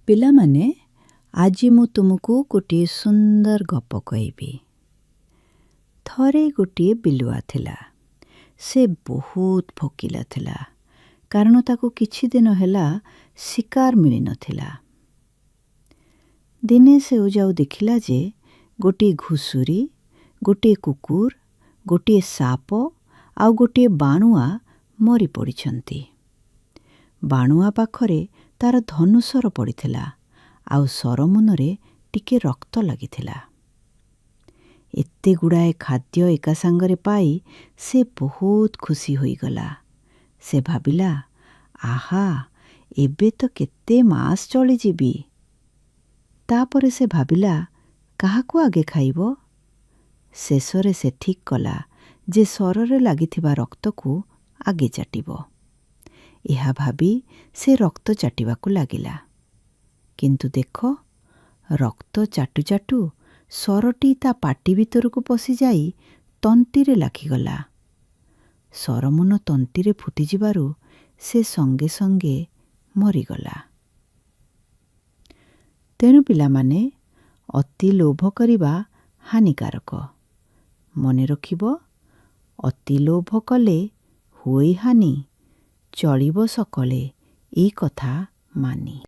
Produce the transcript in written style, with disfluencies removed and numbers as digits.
ପିଲାମାନେ, ଆଜି ମୁଁ ତୁମକୁ ଗୋଟିଏ ସୁନ୍ଦର ଗପ କହିବି। ଥରେ ଗୋଟିଏ ବିଲୁଆ ଥିଲା। ସେ ବହୁତ ଭୋକିଲା ଥିଲା, କାରଣ ତାକୁ କିଛି ଦିନ ହେଲା ଶିକାର ମିଳିନଥିଲା। ଦିନେ ସେ ଯାଉ ଦେଖିଲା ଯେ ଗୋଟିଏ ଘୁଷୁରୀ, ଗୋଟିଏ କୁକୁର, ଗୋଟିଏ ସାପ ଆଉ ଗୋଟିଏ ବାଣୁଆ ମରି ପଡ଼ିଛନ୍ତି। ବାଣୁଆ ପାଖରେ ତାର ଧନୁଶର ପଡ଼ିଥିଲା ଆଉ ଶରମୁନରେ ଟିକେ ରକ୍ତ ଲାଗିଥିଲା। ଏତେ ଗୁଡ଼ାଏ ଖାଦ୍ୟ ଏକା ସାଙ୍ଗରେ ପାଇ ସେ ବହୁତ ଖୁସି ହୋଇଗଲା। ସେ ଭାବିଲା, ଆହା, ଏବେ ତ କେତେ ମାସ ଚଳିଯିବି। ତାପରେ ସେ ଭାବିଲା, କାହାକୁ ଆଗେ ଖାଇବ? ଶେଷରେ ସେ ଠିକ୍ କଲା ଯେ ଶରରେ ଲାଗିଥିବା ରକ୍ତକୁ ଆଗେ ଚାଟିବ। ଏହା ଭାବି ସେ ରକ୍ତ ଚାଟିବାକୁ ଲାଗିଲା। କିନ୍ତୁ ଦେଖ, ରକ୍ତ ଚାଟୁ ଚାଟୁ ଶରଟି ତା ପାଟି ଭିତରକୁ ପଶିଯାଇ ତଣ୍ଟିରେ ଲାଖିଗଲା। ଶରମୁନ ତଣ୍ଟିରେ ଫୁଟିଯିବାରୁ ସେ ସଙ୍ଗେ ସଙ୍ଗେ ମରିଗଲା। ତେଣୁ ପିଲାମାନେ, ଅତି ଲୋଭ କରିବା ହାନିକାରକ। ମନେ ରଖିବ, ଅତି ଲୋଭ କଲେ ହୁଏ ହାନି, ଚଳିବ ସକଳେ ଏଇ କଥା ମାନି।